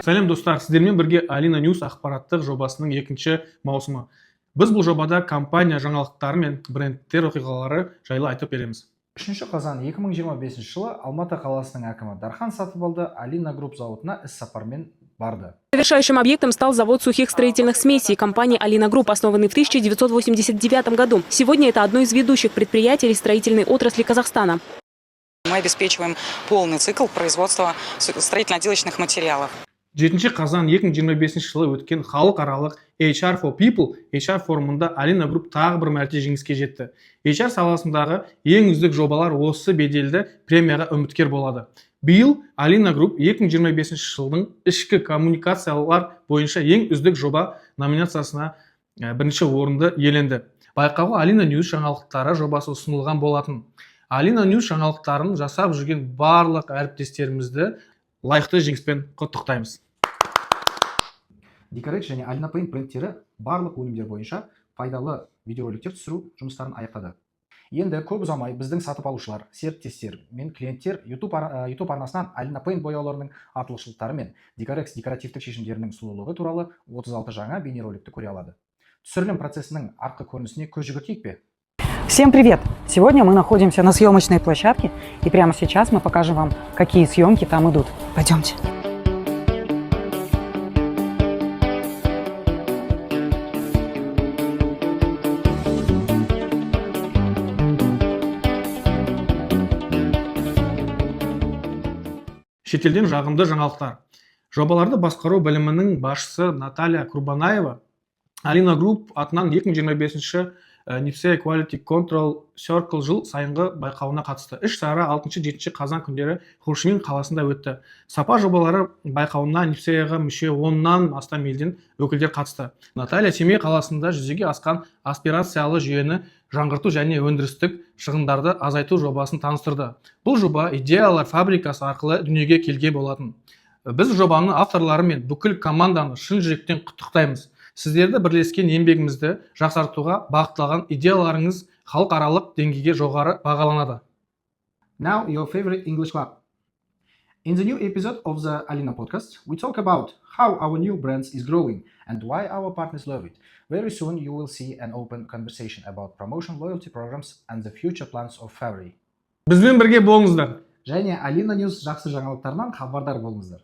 Сәлем, достар! Сіздермен бірге Алина Ньюс ақпараттық жобасының екінші маусымы. Біз бұл жобада компания жаңалықтары мен брендтер оқиғалары жайлы айтып береміз. 3 қазан 2025 жылы Алматы қаласының әкімі Дархан Сатыбалды Алина Групп зауытына іс-сапармен барды. Завершающим объектом стал завод сухих строительных смесей компании «Алина Групп», основанный в 1989 году. Сегодня это одно из ведущих предприятий строительной отрасли Казахстана. Мы обеспечиваем полный цикл производства строительно-отделочных материалов. 7 қазан 2025 жылы өткен халықаралық HR for People HR форумында Алина Групп тағы бір мәрте жеңіске жетті. HR саласындағы ең үздік жобалар осы беделді премияға үміткер болады. Биыл Алина Групп 2025 жылдың ішкі коммуникациялар бойынша ең үздік жоба номинациясына бірінші орынды иеленді. Байқауға Алина Ньюс жаңалықтары жобасы ұсынылған болатын. Алина Ньюс жаңалықтарын жасап жүрген барлық әріптестерімізді лайықты жеңіспен құттықтаймыз. Декорекс және Алина Paint брендтері барлық өнімдер бойынша пайдалы видеороликтер түсіру жұмыстарын аяқтады. Енді көп ұзамай біздің сатып алушылар, серіктестер мен клиенттер YouTube арнасынан Алина Paint бояуларының артықшылықтары мен Декорекс декоративтік шешімдерінің сұлулығы туралы 36 жаңа бейнероликті көре алады. Түсірілім процесінің артқы көрінісіне көз жүгіртейік пе? Всем привет! Сегодня мы находимся на съемочной площадке, и прямо сейчас мы покажем вам, какие съемки там идут. Пойдемте. Шетелден жағымды жаңалықтар. Жобаларды басқару бөлімінің басшысы Наталья Курбанаева Алина Групп атынан 2025 NIPSEA Quality Control Circle жыл сайынғы байқауына қатысты. Іс шара 6-7 қазан күндері Хошимин қаласында өтті. Сапа жобалары байқауына NIPSEA-ға мүше 10-нан астам елден өкілдер қатысты. Наталья Семей қаласында жүзеге асқан аспирациялы жүйені жаңғырту және өндірістік шығындарды азайту жобасын таныстырды. Бұл жоба идеялар фабрикасы арқылы дүниеге келген болатын. Біз жобаның авторлары мен бүкіл команданы шын жүректен құттықтаймыз. Сіздерді бірлескен еңбегімізді жақсартуға бағытталған идеяларыңыз халықаралық деңгейге жоғары бағаланады. Now, your favorite English club. In the new episode of the Alina podcast, we talk about how our new brands is growing and why our partners love it. Very soon you will see an open conversation about promotion, loyalty programs and the future plans of February. Бізбен бірге болыңыздар. Және Алина News жақсы жаңалықтарынан хабардар болыңыздар.